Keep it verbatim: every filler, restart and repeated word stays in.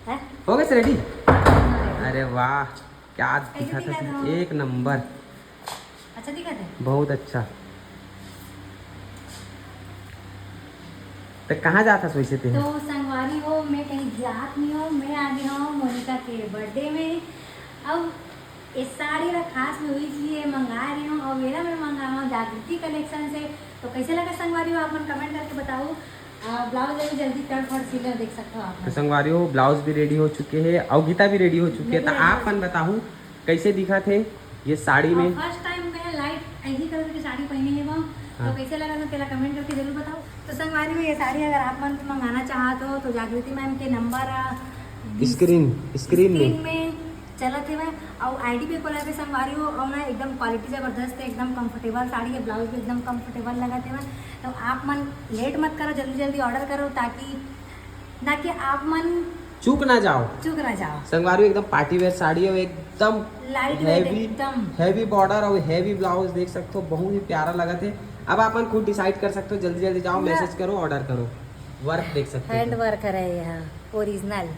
है? हो गए रेडी? हाँ। अरे वाह, क्या कैसे दिखा दिखा था, था? एक नंबर। अच्छा दिखा था? बहुत अच्छा। तो कहाँ जात हस वैसे ते? तो संगवारी हो, मैं कहीं जात नहीं हूँ, मैं आ गया हूँ मोनिका के बर्थडे में। अब इस साड़ी ला खास में हुई जी ये मंगा रही हूँ, और मेरा मैं मंगा हूँ जागृति कलेक्शन से। तो कैसे लगा संगवारी हो, आप मन कमेंट करके बताओ। ब्लाउज अभी जल्दी कट फट सिले, देख सकते हो आप तो मन। संगवारी हो, ब्लाउज भी रेडी हो चुके हैं और गीता भी रेडी हो चुके हैं। तो आप मन बताओ कैसे दिखा थे ये साड़ी में? फर्स्ट टाइम मैं लाइट यही कलर की साड़ी पहनी है वो, हाँ। तो कैसे लगा तो तेरा कमेंट करके जरूर बताओ। तो संगवारी हो, ये साड़ी अगर आप मन भी मंगाना चाहते हो तो जागृति मैम के नंबर स्क्रीन स्क्रीन में में चलत है। और आईडी पे खोला के संगवारी हो, और ना एकदम क्वालिटी जबरदस्त है, एकदम कंफर्टेबल साड़ी है, ब्लाउज भी एकदम कंफर्टेबल लगा थे। तो आप मन लेट मत करो, जल्दी जल्दी ऑर्डर करो, ताकि ना कि आप मन चूक ना जाओ। चूक ना जाओ। संगवारी हो, एकदम पार्टी वेयर साड़ी है, एकदम लाइट हैवी एकदम हैवी बॉर्डर और हैवी ब्लाउज देख सकते हो, बहुत ही प्यारा लगा थे। अब आप मन खुद डिसाइड कर सकते हो, जल्दी जल्दी जाओ, पूरा मैसेज करो, ऑर्डर करो, वर्क देख सकते हैंड हो। वर्क है यहाँ, ओरिजिनल।